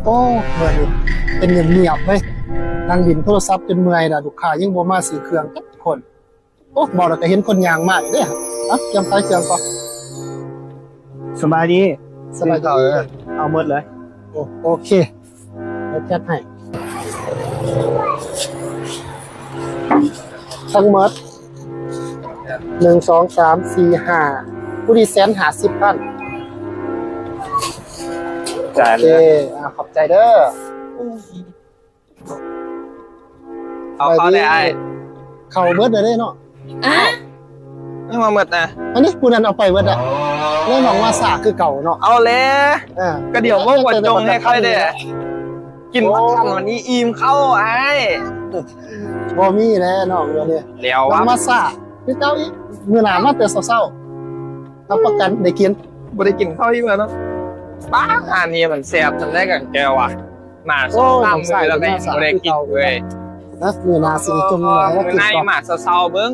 ໂອ້ ມື້ນີ້ເປັນງຽບໆເວີຍ ນັ່ງຫຼິ້ນໂທລະສັບຈົນເມື່ອຍລະ ລູກຄ້າຍັງບໍ່ມາຊື້ເຄື່ອງຈັກຄົນ. ໂອ້ ເວົ້າແລ້ວກໍເຫັນຄົນຍ່າງມາອີກເດ້. ເອົາ ກຽມຂາຍເຄື່ອງກ່ອນ. ສະບາຍດີ. ສະບາຍດີ. ເອົາໝົດເລີຍ. ໂອ ໂອເຄ ດຽວຈັດໃຫ້. ທັງໝົດ ໜຶ່ງ ສອງ ສາມ ສີ່ ຫ້າ ຜູ້ນີ້ ແສນຫ້າສິບພັນ. ຈ່າຍເລີຍ. ໂອເຄ ອ່າ ຂອບໃຈເດີ. ເອົາເຂົ້າແດ່ອ້າຍ. ເຂົ້າເບິດແລ້ວເດ້ເນາະ. ອະ ຍັງວ່າໝົດນະ. ອັນນີ້ຜູ້ນັ້ນເອົາໄປເບິດແລ້ວ. ແລ້ວນ້ອງມາຊ້າຄືເກົ່າເນາະ. ເອົາແລ້ວ. ເອີ ກະດຽວບໍ່ກວດຈົ່ງໃຫ້ຂ້ອຍແດ່. ໂອ້ ກິນມາທັນວັນນີ້ອີ່ມເຂົ້າອ້າຍ. ບໍ່ມີແລ້ວນ້ອງ ດຽວນີ້ ແລ້ວ ນ້ອງມາຊ້າຄືເກົ່າອີກ. ມື້ໜ້າມາແຕ່ເຊົ້າໆ ຮັບປະກັນໄດ້ກິນ. ບໍ່ໄດ້ກິນເຂົ້າອີກແລ້ວເນາະ. ປ້າ ອັນນີ້ມັນແຊບສ່ຳໃດກັນແກວ່າ. ມາສອງສາມມື້ແລ້ວກໍຍັງບໍ່ໄດ້ກິນເວີຍ. ນະ ມື້ໜ້າຊິໄດ້ຈົ່ງ ມື້ໜ້າມາເຊົ້າໆເບິ່ງ.